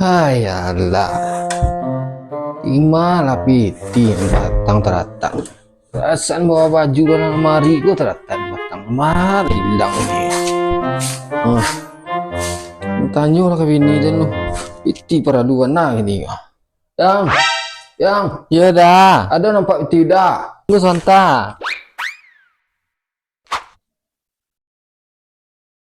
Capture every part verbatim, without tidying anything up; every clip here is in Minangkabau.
Hai alah. Imalah piti batang taratak. Rasan bawa baju dalam lamari ko taratak batang. Mari ilang ni. Huh. Tanyolah ka bini den tu. Piti paralu bana kini ko. Yang, yang, Yo dah. Ado nampak piti dah? Tunggu sabanta.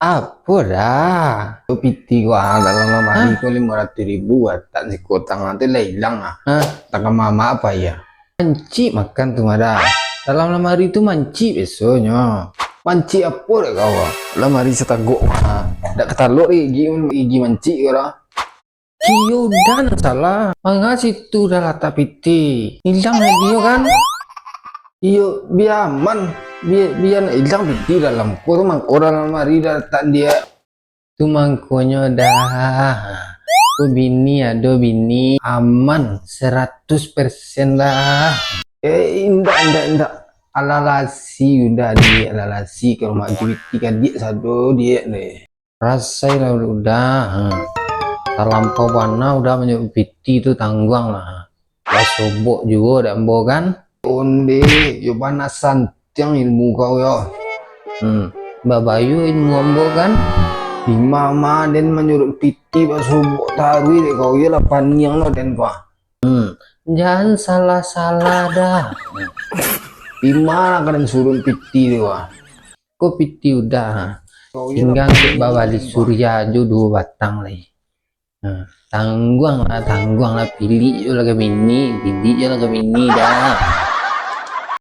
Apo dah? Tu piti ko ah, dalam lamari ko limo ratuih ribu, tak sikotang tu lah ilang ah. Hah? Tak ka mama apa iya? Mancik makan tu mah dah. Dalam lamari tu mancik biasonyo. Mancik apo dek kau ah? Lamari satagok ah. Dak katalok gigi, gigi mancik ko dah. Iyo dah nan salah. Manga situ dah latak piti. Ilang dek dio kan? Iyo, bia aman. Bia, bia nak ilang piti dalam ko tu mangko dalam lamari dah latak dia. Tu mangkonyo dah. Ko bini ado bini aman saratus persen dah. Eh, indak, indak, indak. Alalasi udah di alalasi ka rumah piti ka diak sado diak deh. Rasai lah udah. Ha. Talampau bana udah manyuruak piti tu tangguang lah. Basobok juo dek ambo kan. Onde, yo bana santiang ilmu kau yo. Hmm. Babayo ilmu ambo kan. Di mama den manyuruak piti basobok taruih dek kau yo lah paniang lo den kau. Hmm. Jan salah-salah dah. Di mana ka den suruak piti tu ah? Ko piti udah. Tingga dek babali surya jo duo batang lai. Nah, tangguang lah, tangguang lah, pilik jo lah ka bini, pilik jo lah ka bini dah.